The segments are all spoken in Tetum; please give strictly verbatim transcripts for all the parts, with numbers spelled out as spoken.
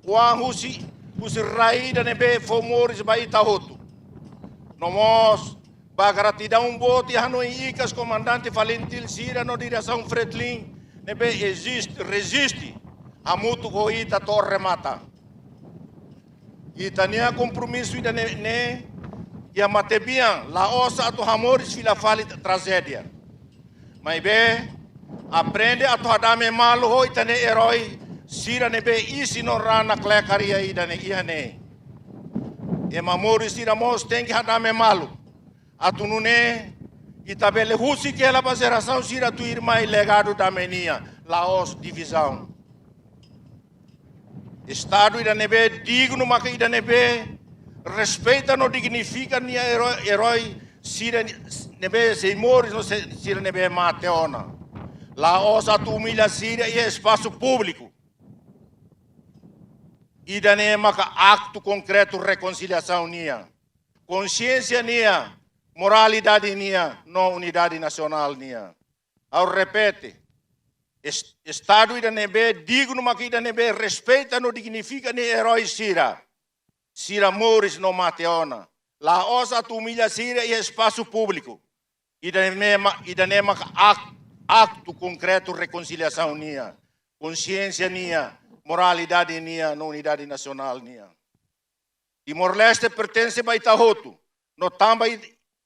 Oan husi, husi rai ida ne'ebé fó moris ba ita hotu. No mós ba gratidaun boot iha hanoin ikas komandante Falintil sira no diresaun Fretilin ne'ebé eziste, reziste hamutuk ho ita to'o remata. Ita-nia kompromisu ida-ne'e, ne'e iha matebian la'ós atu hamoris fila fali trajédia. Maibé aprende atu hadame malu ho ita-nia erói sira ne'ebé isin no raan kle'an karia ida-ne'e iha ne'e. Ema moris sira mós tenke hadame malu. Atu nune'e ita bele husik hela ba jerasaun sira tuirmai legadu dame nian, la'ós divizaun. Estadu ida ne'ebé dignu maka ida ne'ebé respeita no dignifika nia erói, erói sira ne'ebé sei moris no se-, sira ne'ebé mate ona. La'ós atu umilha sira iha espasu públiku. Ida-ne'e maka aktu konkretu rekonsiliasaun nian, konxiénsia nian, moralidade nian, no unidade nasionál nian. Ha'u repete, es-, estadu ida ne'ebé dignu maka ida ne'ebé respeita no dignifika nia erói sira, sira moris no mate ona. La'ós atu umilha sira iha espasu públiku. Ida-ne'e ma-, ida-ne'e maka ak-, aktu konkretu rekonsiliasaun nian, konxiénsia nian, moralidade nian, no unidade nasionál nian. Timor-Leste pertense ba ita hotu. No tanba i-,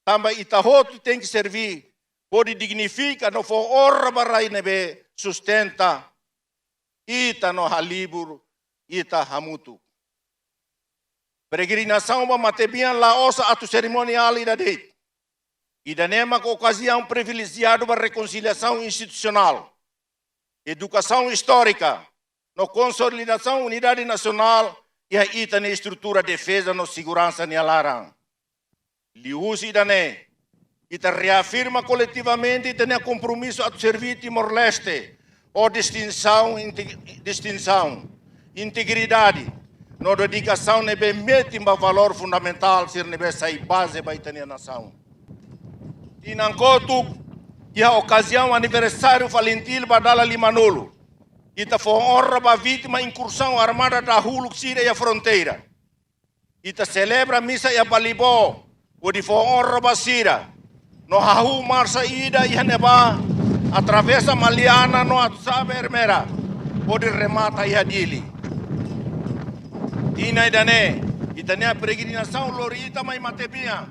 tanba ita hotu tenke serví, hodi dignifika no fó onra ba rai ne'ebé sustenta ita no halibur ita hamutuk. Peregrinasaun ba matebian la'ós atu serimoniál ida de'it. Ida-ne'e maka okaziaun privilejiadu ba rekonsiliasaun institusionál, edukasaun istórika, no konsolidasaun unidade nasionál iha ita-nia estrutura defeza no seguransa nia laran. Liuhusi ida-ne'e, ita reafirma koletivamente ita-nia kompromisu atu serví Timor-Leste ho distinsaun, inte-, distinsaun, integridade, no dedikasaun ne'ebé metin ba valór fundamentál sira ne'ebé sai baze ba ita-nia nasaun. Tinan kotuk, iha okaziaun aniversáriu Falintil ba dala limanulu, ita fó onra ba vítima inkursaun armada dahuluk sira iha fronteira. Ita selebra misa iha Balibó, hodi fó onra ba sira. No hahú marsa ida iha ne'ebá, atravesa Maliana no Atu Sabe Ermera, hodi remata iha Dili. Tinan ida-ne'e, ita-nia peregrinasaun lori ita mai matebian,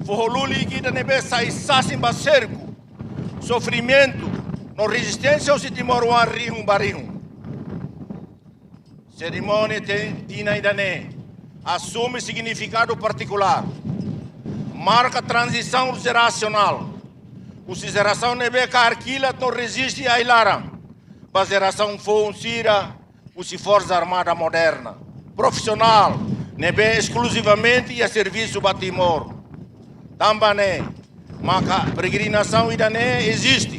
foho lulik ida ne'ebé sai sasin ba serku, sofrimentu, no rezisténsia husi timoroan rihun ba rihun. Serimónia te-, tinan ida-ne'e asume signifikadu partikulár. Marka tranzisaun jerasionál. Husi jerasaun ne'ebé kaer kilat no reziste ai-laran, ba jerasaun foun sira husi Forsa Armada moderna, profisionál, ne'ebé eskluzivamente iha servisu ba Timor. Tanba ne'e maka peregrinasaun ida-ne'e eziste,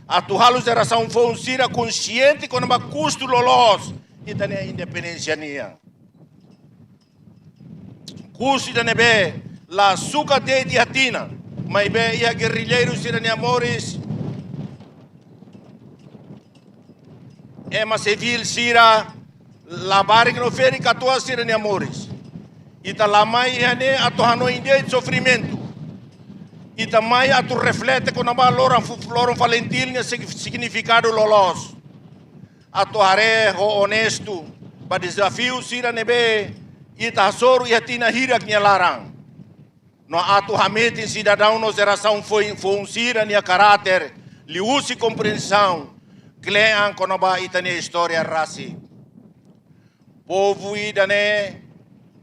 atu halo jerasaun foun sira konxiente kona-ba kustu loloos ita-nia independénsia nian. Kustu ida ne'ebé la sukat de'it iha tinan, maibé iha gerrilleiru sira-nia moris, ema sivíl sira, labarik no ferik katuas sira-nia moris. Ita la mai iha ne'e atu hanoin de'it sofrimentu. Ita mai atu reflete kona-ba loron fu-, loron Falintil nia sig-, signifikadu loloos. Atu haree ho onestu ba dezafiu sira ne'ebé ita hasoru iha tinan hirak nia laran. No atu hametin sidadaun no jerasaun foin, foun sira-nia karáter, liuhusi komprensaun kle'an kona-ba ita-nia istória rasik. Povu ida-ne'e,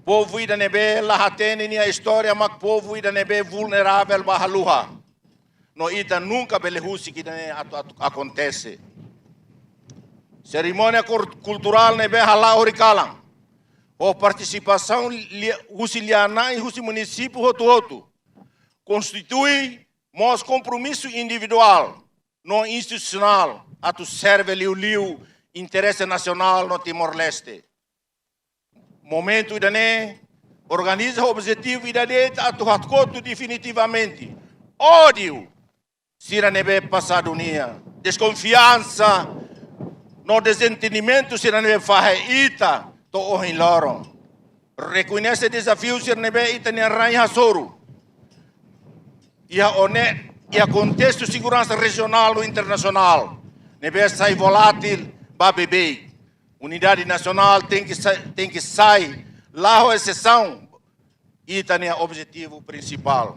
povu ida ne'ebé la hatene nia istória mak povu ida ne'ebé vulneravel ba haluha. No ita nunka bele husik ida-ne'e atu, atu akontese. Serimónia kul-, kulturál ne'ebé hala'o horikalan, ho partisipasaun lia-, husi lia-na'in husi munisípiu hotu-hotu, konstitui mós kompromisu individuál no institusionál atu serve liuliu interese nasionál no Timor-Leste. Momentu ida-ne'e organiza ho objetivu ida de'it atu hakotu definitivamente ódiu sira ne'ebé pasadu nian, deskonfiansa no dezentendimentu sira ne'ebé fahe ita to'o ohin loron. Rekoñese dezafiu sira ne'ebé ita-nia rain hasoru iha ne'e, iha kontestu seguransa rejionál no internasionál ne'ebé sai volátil ba beibeik. Unidade nasionál tenke sai, tenke sai, la ho ezesaun, ita-nia objetivu prinsipál.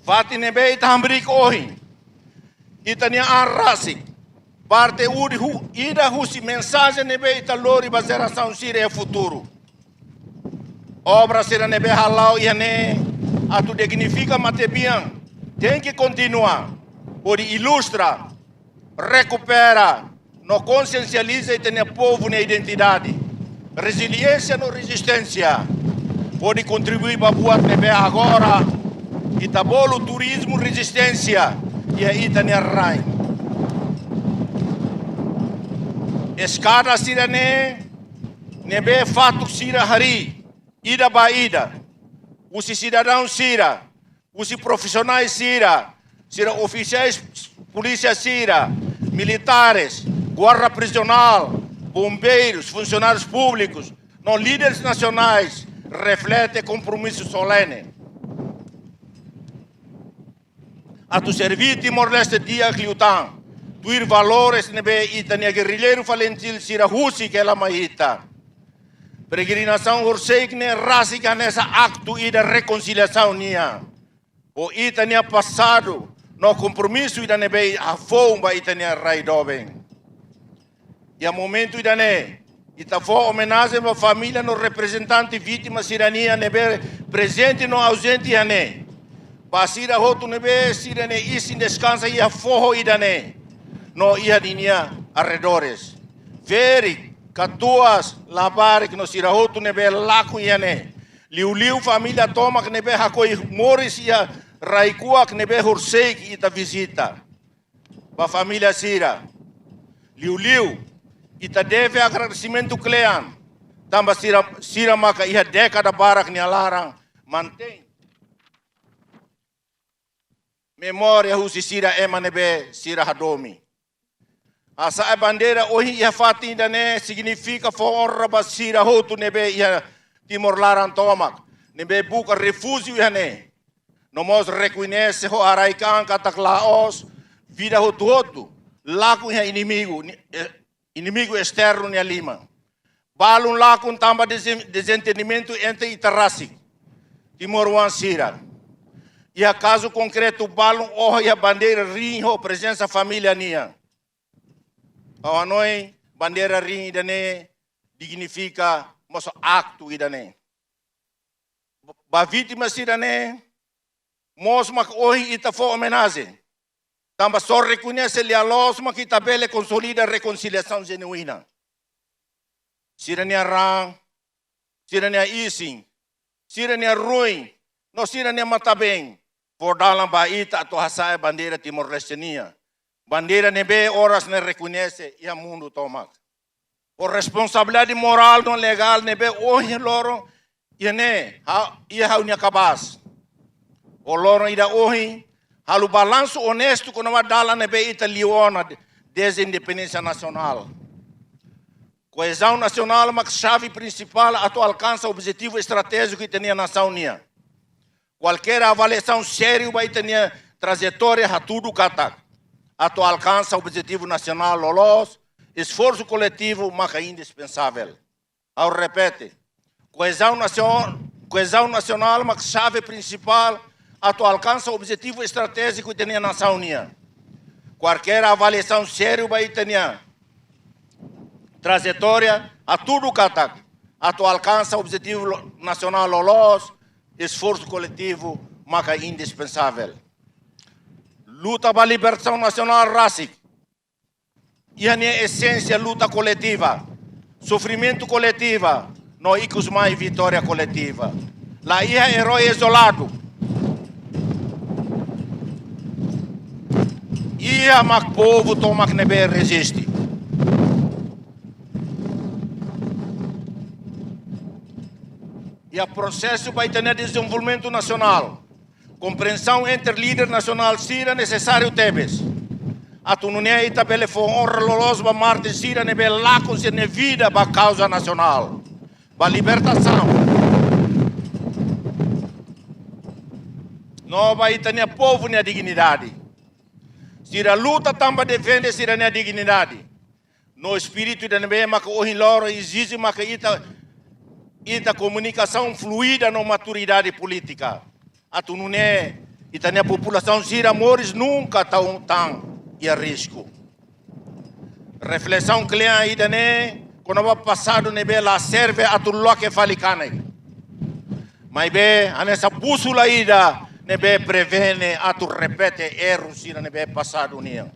Fatin ne'ebé ita hamriik ohin, ita-nia an rasik, parte ida hu-, ida husi mensajen ne'ebé ita lori ba jerasaun sira iha futuru. Obra sira ne'ebé hala'o iha ne'e atu dignifika matebian tenke kontinua, hodi ilustra, rekupera no konsiensializa ita-nia povu nia identidade, reziliénsia no rezisténsia, hodi kontribui ba buat ne'ebé agora ita bolu turizmu rezisténsia iha ita-nia rain. Eskada sira-ne'e, ne'ebé fatuk sira harii ida ba ida, husi sidadaun sira, husi profisionais sira, sira ofisiais polísia sira, militares, guarda prizionál, bombeirus, funsionárius públikus, no líderes nasionais, reflete kompromisu solene atu serví Timor-Leste di'ak liután, tuir valores ne'ebé ita-nia gerrilleiru valente sira husik hela mai ita. Peregrinasaun horiseik ne'e rasik hanesan aktu ida rekonsiliasaun nian ho ita-nia pasadu no kompromisu ida ne'ebé hafoun ba ita-nia rai doben. Iha momentu ida-ne'e, ita fó omenajen ba família no reprezentante vítima sira-nian ne'ebé prezente no auzente iha ne'e. Ba sira hotu ne'ebé sira-nia isin deskansa iha foho ida-ne'e no iha ninia arredores. Ferik, katuas, labarik no sira hotu ne'ebé lakon iha ne'e. Liuliu família tomak ne'ebé hakoi moris iha rai-kuak ne'ebé horiseik ita vizita. Ba família sira, liuliu, ita deve agradesimentu kle'an, tanba sira, sira maka iha dékada barak nia laran mantein memória husi sira ema ne'ebé sira hadomi. Hasa'e bandeira ohin iha fatin ida-ne'e signifika fó onra ba sira hotu ne'ebé iha Timor laran tomak, ne'ebé buka refújiu iha ne'e. No mós rekoñese ho araik-an katak la'ós vida hotu-hotu lakon iha inimigu, ni-, eh, inimigu esternu nia liman. Balun lakon tanba desen-, dezentendimentu entre ita rasik, timoroan sira. Iha kazu konkretu, balun oho iha bandeira riin ho prezensa família nian. Ha'u hanoin bandeira riin ida-ne'e dignifika mós aktu ida-ne'e. Ba vítima sira-ne'e mós mak ohin ita fó omenajen. Tanba só rekoñese lia-loos mak ita bele konsolida rekonsiliasaun jenuína. Sira-nia raan, sira-nia isin, sira-nia ruin, no sira-nia matan-been fó dalan ba ita atu hasa'e bandeira Timor-Leste nian. Bandeira ne'ebé oras ne'e rekoñese iha mundu tomak. Ho responsabilidade morál no legál ne'ebé ohin loron iha ne'e, ha-, iha ha'u-nia kabaas. Ho loron ida ohin, halo balansu onestu kona-ba dalan ne'ebé ita liu ona de-, dezde independénsia nasionál. Koezaun nasionál mak xave prinsipál atu alkansa objetivu estratéjiku ita-nia nasaun nian. Kualkér avaliasaun sériu ba ita-nia trajetória hatudu katak, atu alkansa objetivu nasionál loloos, esforsu koletivu maka indispensável. Ha'u repete, koezaun nasio-, koezaun nasionál mak xave prinsipál atu alkansa objetivu estratéjiku ita-nia nasaun nian. Kualkér avaliasaun sériu ba ita-nia trajetória hatudu katak, atu alkansa objetivu lo-, nasionál loloos, esforsu koletivu maka indispensável. Luta ba libertasaun nasionál rasik iha nia esénsia luta koletiva, sofrimentu koletiva, no ikus mai vitória koletiva. La iha erói izoladu. Iha mak povu tomak ne'ebé reziste. Iha prosesu ba ita-nia dezenvolvimentu nasionál, komprensaun entre líder nasionál sira nesesáriu tebes. Atu nune'e ita bele fó onra loloos ba mártir sira ne'ebé lakon sira-nia vida ba kauza nasionál, ba libertasaun, no ba ita-nia povu nia dignidade. Sira luta tanba defende sira-nia dignidade. No espíritu ida ne'ebé maka ohin loron ezije maka ita, ita komunikasaun fluida no maturidade polítika. Atu nune'e ita-nia populasaun sira moris nunka tau tan iha risku. Reflesaun kle'an ida-ne'e kona-ba pasadu ne'ebé la serve atu loke fali kanek. Maibé hanesan búsola ida ne'ebé prevene atu repete erru sira ne'ebé pasadu nian.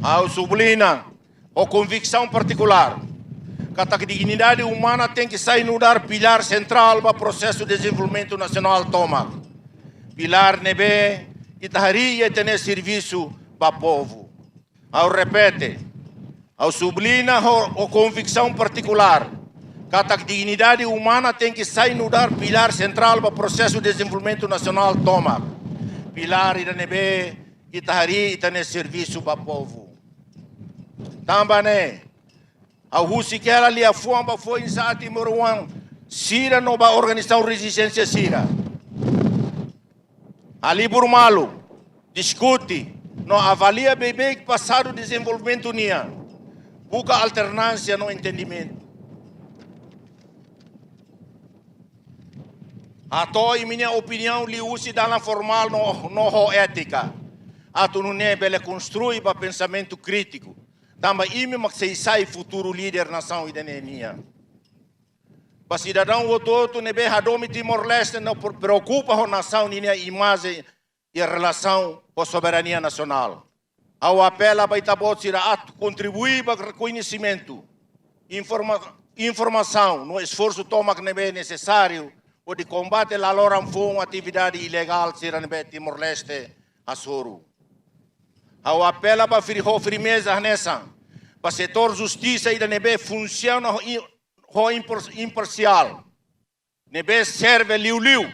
Ha'u subliña ho konviksaun partikulár katak dignidade umana tenke sai nu'udar pilár sentrál ba prosesu dezenvolvimentu nasionál tomak. Pilár ne'ebé ita harii iha ita-nia servisu ba povu. Ha'u repete, ha'u subliña ho, ho konviksaun partikulár katak dignidade umana tenke sai nu'udar pilár sentrál ba prosesu dezenvolvimentu nasionál tomak. Pilár ida ne'ebé ita harii ita-nia servisu ba povu. Tanba ne'e, ha'u husik hela liafuan ba foin-sa'e timoroan sira no ba organizasaun rezisténsia sira. Halibur malu, diskute, no avalia beibeik pasadu dezenvolvimentu nian. Buka alternánsia no entendimentu. Hato'o imi-nia opiniaun liuhusi dalan formál no, no ho étika. Atu nune'e bele konstrui ba pensamentu krítiku. Tanba imi mak sei sai futuru líder nasaun ida-ne'e nian. Ba sidadaun hotu-hotu ne'ebé hadomi Timor-Leste no pre-, preokupa ho nasaun ninia imajen iha relasaun ho soberania nasionál. Ha'u apela ba ita-boot sira atu kontribui ba rekoñesimentu, informa-, informasaun no esforsu tomak ne'ebé nesesáriu hodi kombate laloran foun atividade ilegál sira ne'ebé Timor-Leste hasoru. Ha'u apela ba fir-, ho firmeza hanesan ba setór justisa ida ne'ebé funsiona ho i-, ho impar-, imparsiál, ne'ebé serve liuliu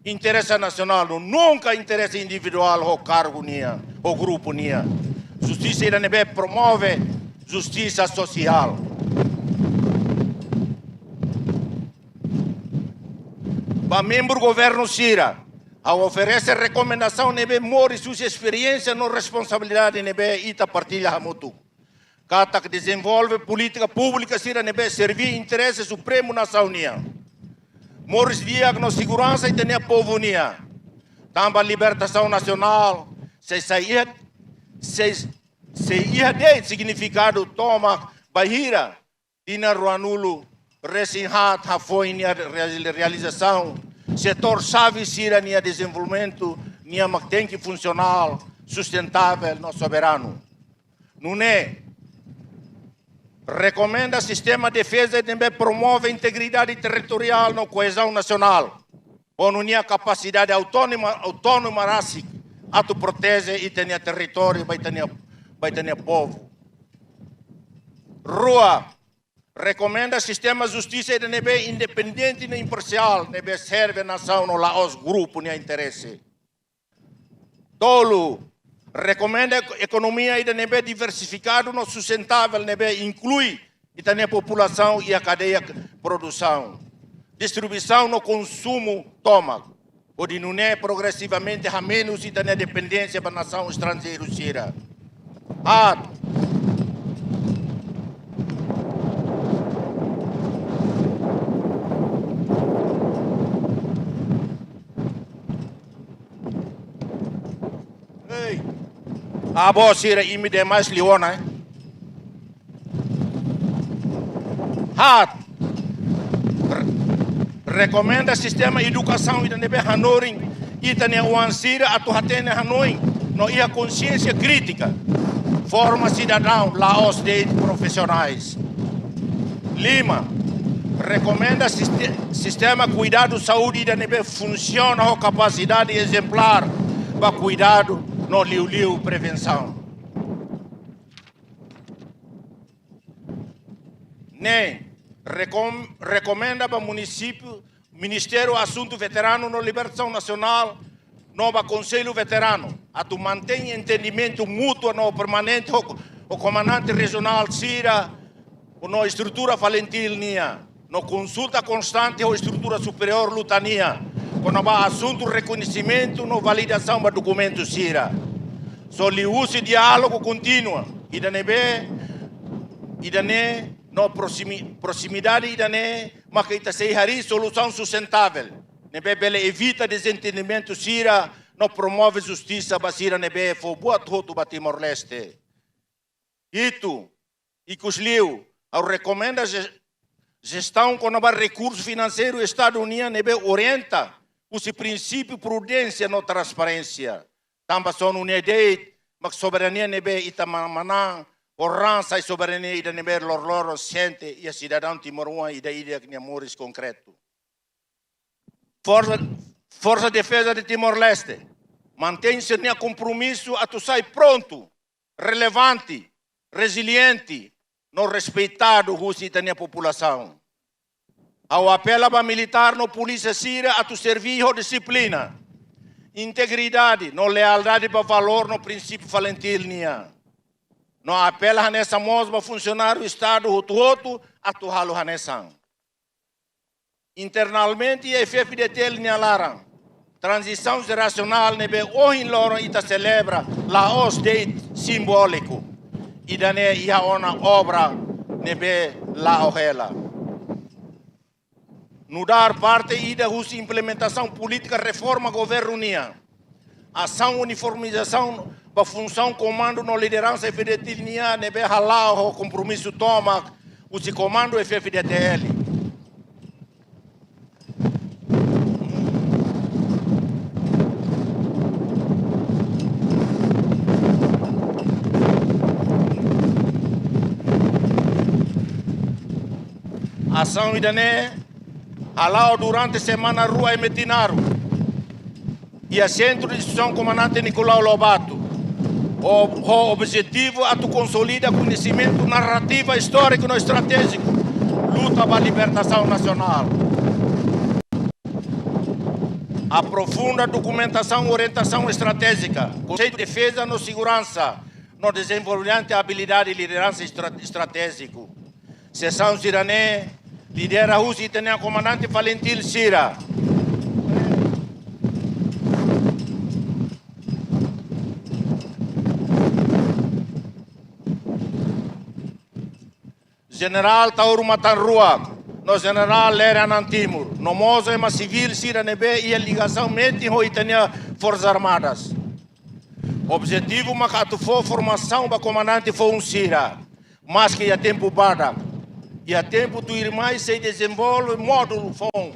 interese nasionál, no nunka interese individuál ho kargu nian, ho grupu nian. Justisa ida ne'ebé promove justisa sosiál. Ba membru governu sira, ha'u oferese rekomendasaun ne'ebé moris husi esperiénsia no responsabilidade ne'ebé ita partilla hamutuk. Katak dezenvolve polítika públika sira ne'ebé serve interese supremu nasaun nian. Moris di'ak no seguransa ita-nia povu nian. Tanba libertasaun nasionál sei sai iha, sei, sei iha de'it signifikadu tomak bainhira tinan ruanulu resin haat hafoin nia reali-, realizasaun, setór xave sira-nia dezenvolvimentu nian mak tenke funsionál, sustentável no soberanu. Nune'e, rekomenda sistema defeza ne'ebé promove integridade territoriál no koezaun nasionál, ho ninia kapasidade autónoma, autónoma rasik atu proteje ita-nia territóriu ba ita-nia, ba ita-nia povu. Rua, rekomenda sistema justisa ida ne'ebé independente no imparsiál, ne'ebé serve nasaun no la'ós grupu nia interese. Tolu, rekomenda eko-, ekonomia ida ne'ebé diversifikadu no sustentável, ne'ebé inklui ita-nia populasaun iha kadeia k-, produsaun, distribuisaun no konsumu tomak, hodi nune'e progresivamente hamenus ita-nia dependénsia ba nasaun estranjeiru sira. Haat. Ei. Avó sira, imi demais liu ona, eh? Haat. Re-, rekomenda sistema edukasaun ida ne'ebé hanorin ita-nia oan sira atu hatene hanoin no iha konsiénsia krítika. Forma sidadaun, la'ós de'it profisionais. Lima, rekomenda siste-, sistema kuidadu saúde ida ne'ebé funsiona ho kapasidade ezemplár ba kuidadu no liuliu prevensaun. Neen, rekom-, rekomenda ba munisípiu, Ministériu Asuntu Veteranu no Libertasaun Nasionál, no ba Konsellu Veteranu, atu mantein entendimentu mútuu no permanente ho, ho komandante rejionál sira, no estrutura Falintil nian, no konsulta konstante ho estrutura superiór luta nian, kona-ba asuntu rekoñesimentu no validasaun ba dokumentu sira. Só liuhusi diálogu kontínua, ida ne'ebé, ida-ne'e, no proximi-, proximidade ida-ne'e, maka ita sei harii solusaun sustentável, ne'ebé bele evita dezentendimentu sira, no promove justisa ba sira ne'ebé fó buat hotu ba Timor-Leste. Hitu, ikusliu, ha'u rekomenda je-, jestaun kona-ba rekursu finanseiru Estadu nian ne'ebé orienta husi prinsípiu prudénsia no transparénsia. Tanba só nune'e de'it mak soberania ne'ebé ita ma-, manán, ho raan sai soberania ida ne'ebé loroloron sente iha sidadaun timoroan ida-idak nia moris konkretu. Forsa, Forsa Defeza de Timor-Leste mantein sira-nia kompromisu atu sai prontu, relevante, reziliente, no respeitadu husi ita-nia populasaun. Ha'u apela ba militár no polísia sira atu serví ho dixiplina, integridade no lealdade ba valór no prinsípiu Falintil nian. No apela hanesan mós ba funsionáriu Estadu hotu-hotu atu halo hanesan. Internamente iha F-FDTL nia laran, tranzisaun jerasionál ne'ebé ohin loron ita selebra la'ós de'it simbóliku. Ida-ne'e iha ona obra ne'ebé la'o hela. Nu'udar parte ida husi implementasaun polítika reforma governu nian, asaun uniformizasaun ba funsaun komandu no lideransa F-FDTL nian ne'ebé hala'o ho kompromisu tomak husi komandu F-FDTL. Asaun ida-ne'e hala'o durante semana rua iha Metinaro, iha Sentru de Instrusaun Komandante Nicolau Lobato, ho, ho objetivu atu konsolida koñesimentu, narrativa istóriku no estratéjiku luta ba libertasaun nasionál. Aprofunda dokumentasaun orientasaun estratéjika, konseitu defeza no seguransa, no dezenvolvimentu abilidade lideransa estra-, estratéjiku. Sesaun sira-ne'e lidera husi ita-nia komandante Falintil sira. Jenerál Taur Matan Ruak, no Jenerál Lere Anan Timur, no mós ema sivíl sira ne'ebé iha ligasaun metin ho ita-nia Forsas Armadas. Objetivu maka atu fó formasaun ba komandante foun sira, maske iha tempu badak, iha tempu tuirmai sei dezenvolve módulu foun,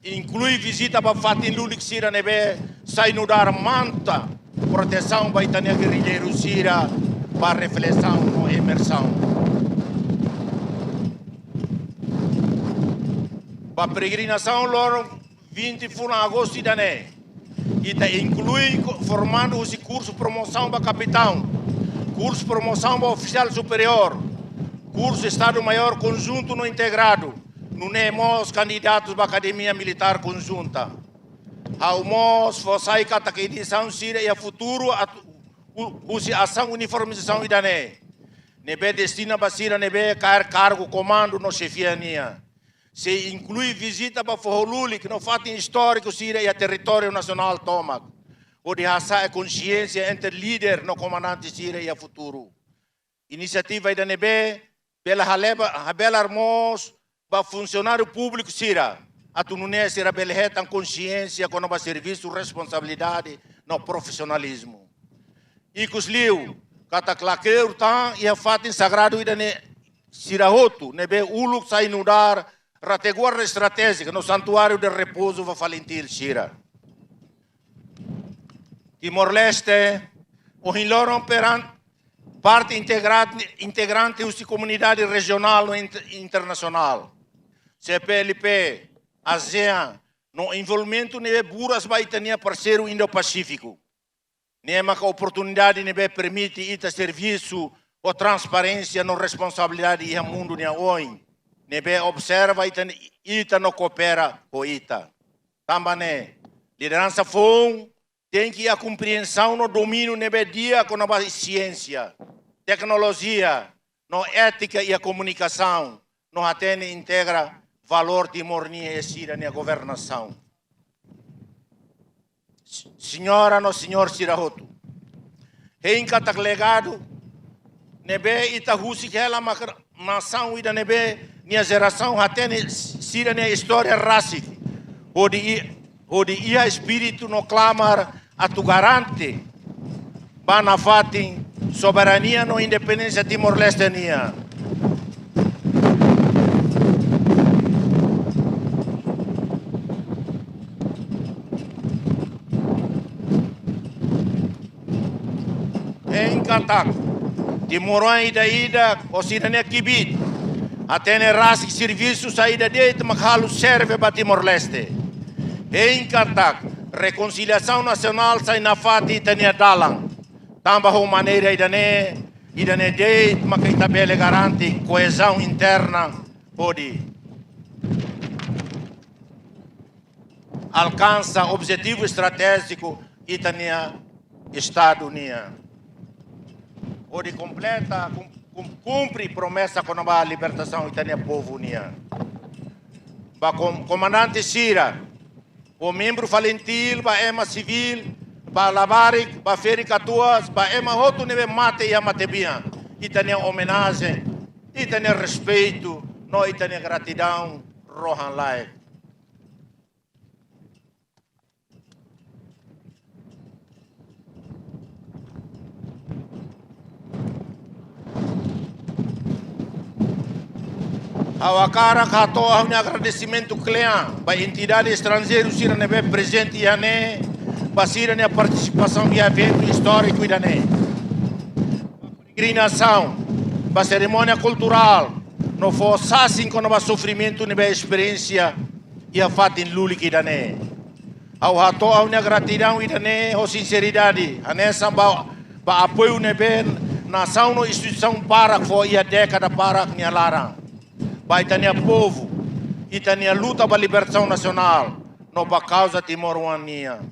inklui vizita ba fatin lulik sira ne'ebé sai nu'udar manta protesaun ba ita-nia gerrilleiru sira ba reflesaun no imersaun. Ba peregrinasaun loron vinte fulan Agostu ida-ne'e, ita inklui ko-, formandu husi kursu promosaun ba kapitaun, kursu promosaun ba ofisiál superiór, kursu Estadu Maiór Konjuntu no Integradu, nune'e mós kandidatu ba Akademia Militár Konjunta. Ha'u mós fó sai katak edisaun sira iha futuru atu, hu-, husi asaun uniformizasaun ida-ne'e, ne'ebé destina ba sira ne'ebé kaer kargu komandu no xefia nian, sei inklui vizita ba foho lulik no fatin istóriku sira iha territóriu nasionál tomak, hodi hasa'e konxiénsia entre líder no komandante sira iha futuru. Inisiativa ida-ne'ebé bele haleba, habelar mós ba funsionáriu públiku sira, atu nune'e sira bele hetan konxiénsia kona-ba servisu, responsabilidade no profisionalizmu. Ikusliu, katak lakleur tan iha fatin sagradu ida-ne'e sira hotu, ne'ebé uluk sai nu'udar retaguarda estratéjika no santuáriu de repouzu ba Falintil sira. Timor-Leste ohin loron peran parte integrante, integrante husi komunidade rejionál no inter-, internasionál, C P L P, ASEAN, no envolvimentu ne'ebé buras ba ita-nia parseiru Indo-Pasífiku. Ne'e maka oportunidade ne'ebé permite ita servisu ho transparénsia no responsabilidade iha mundu nia oin, ne'ebé observa ita, ita no koopera ho ita. Tanba ne'e, lideransa foun tenke iha komprensaun no domíniu ne'ebé di'ak kona-ba siénsia, teknolojia, no étika iha komunikasaun, no hatene integra valór Timor nian iha sira-nia governasaun. Señora no señór sira hotu, hein katak legadu ne'ebé ita husik hela mak nasaun ida ne'ebé nia jerasaun hatene sira-nia istória rasik, hodi i-, hodi iha espíritu no klamar atu garante ba nafatin soberania no independénsia Timor-Leste nian. Hein katak timoroan ida-idak ho sira-nia kbiit hatene rasik servisu saida de'it mak halo serve ba Timor-Leste. Hein katak rekonsiliasaun nasionál sai nafatin ita-nia dalan. Tanba ho maneira ida-ne'e, ida-ne'e de'it maka ita bele garante koezaun interna hodi alkansa objetivu estratéjiku ita-nia Estadu nian. Hodi kompleta, kum-, kum-, kumpre promesa kona-ba libertasaun ita-nia povu nian. Ba kom-, komandante sira, ho membru FALINTIL, ba ema sivíl, ba labarik, ba ferik-katuas, ba ema hotu ne'ebé mate iha matebian, ita-nia omenajen, ita-nia respeitu, no ita-nia gratidaun rohan-laek. Ha'u hakarak hato'o ha'u-nia agradesimentu kle'an ba entidade estranjeiru sira ne'ebé prezente iha ne'e, ba sira-nia partisipasaun iha eventu istóriku ida-ne'e. Peregrinasaun, ba serimónia kulturál, no fó sasin kona-ba sofrimentu ne'ebé esperiénsia iha fatin lulik ida-ne'e. Ha'u hato'o ha'u-nia gratidaun ida-ne'e ho sinseridade, hanesan ba, ba apoiu ne'ebé nasaun no instituisaun barak fó iha dékada barak nia laran ba ita-nia povu, ita-nia luta ba libertasaun nasionál, no ba kauza timoroan nian.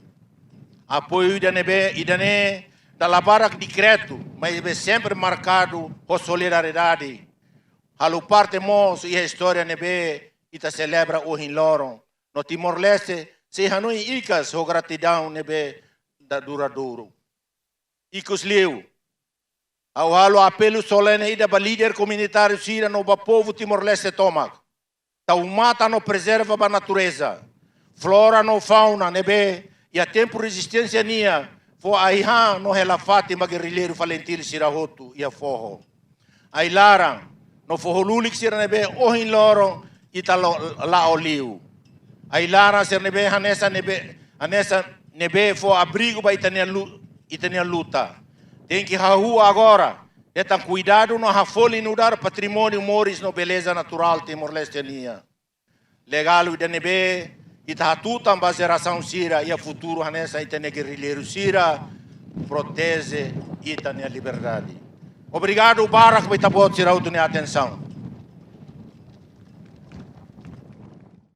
Apoiu ida ne'ebé, ida-ne'e dala barak diskretu, maibé sempre markadu ho solidariedade. Halo parte mós iha istória ne'ebé ita selebra ohin loron. No Timor-Leste sei hanoin hikas ho gratidaun ne'ebé duradouru. Ikusliu, ha'u halo apelu solene ida ba líder komunitáriu sira no ba povu Timor-Leste tomak. Tau matan no prezerva ba natureza, flora no fauna ne'ebé iha tempu rezisténsia nian fó ai-han no hela fatin ba gerrilleiru FALINTIL sira hotu iha foho. Ai-laran no foho lulik sira ne'ebé ohin loron ita la'o, la'o liu. Ai-laran sira ne'ebé hanesan ne'ebé, hanesan ne'ebé fó abrigu ba ita-nia lu-, ita-nia luta. Tenke hahú agora, hetan kuidadu no hafolin nu'udar patrimóniu moris no beleza naturál Timor-Leste nian. Legadu ida ne'ebé ita hatutan ba jerasaun sira iha futuru hanesan ita-nia gerrilleiru sira proteje ita-nia liberdade. Obrigadu barak ba ita-boot sira hotu nia atensaun.